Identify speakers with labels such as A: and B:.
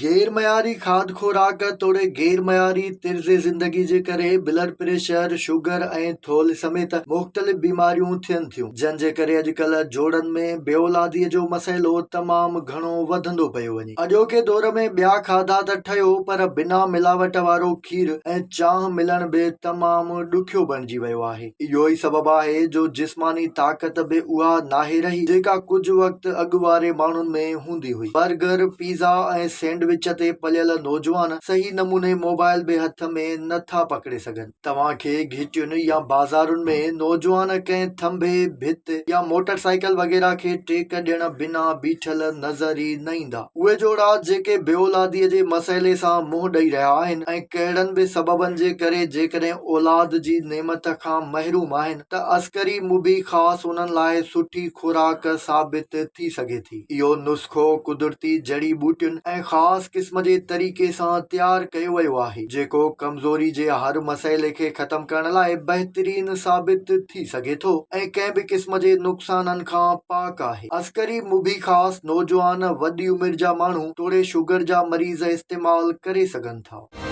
A: غير معياري کاڌ خوراڪ توڙي غير معياري طرز زندگي جي ڪري بلڊ پريشر، شگر ۽ ٿولهه سميت مختلف بيماريون ٿين ٿيون، جن جي ڪري اڄڪلهه جوڙن ۾ بي اولادي جو مسئلو تمام گهڻو وڌندو پيو وڃي. اڄوڪي دور ۾ ٻيا کاڌا ته ٺهيو پر بنا ملاوٽ وارو کير ۽ چانهه ملڻ به تمام ڏکيو بڻجي ويو آهي. اهو ئي سبب آهي جو جسماني طاقت به اها ناهي رهي جيڪا ڪجهه وقت اڳ واري ماڻهن ۾ هوندي هئي. برگر، پيزا ۽ سينڊوچ تي پليل نوجوان صحيح نموني موبائل به هٿ ۾ نه ٿا پڪڙي سگهن. توهان کي گهٽين يا بازارن ۾ نوجوان ڪنهن ٿنڀي، ڀت يا موٽر سائيڪل وغيره کي ٽيڪ ڏيڻ بنا بيٺل نظر ئي نه ايندا. اهي جوڙا جيڪي بي اولاديء جي مسئلي سان منهن ڏئي رهيا آهن ۽ ڪهڙن به سببن جي ڪري جيڪڏهن اولاد جي نعمت کان محروم آهن ته عسڪري مبي خاص انهن لاء سٺي خوراڪ ثابت ٿي سگهي ٿي. اهو نسخو قدرتي جڙي ٻوٽين ۽ خاص قسم جي طريقي سان تيار ڪيو ويو آهي، جيڪو ڪمزوري جي هر مسئلي کي ختم ڪرڻ لاء بهترين ثابت ٿي سگهي ٿو ۽ ڪنهن به قسم جي نقصانن کان پاڪ آهي. عسڪري مبي خاص نوجوان، وڏي عمر جا ماڻهو توڙي شگر جا مريض استعمال ڪري سگهن ٿا.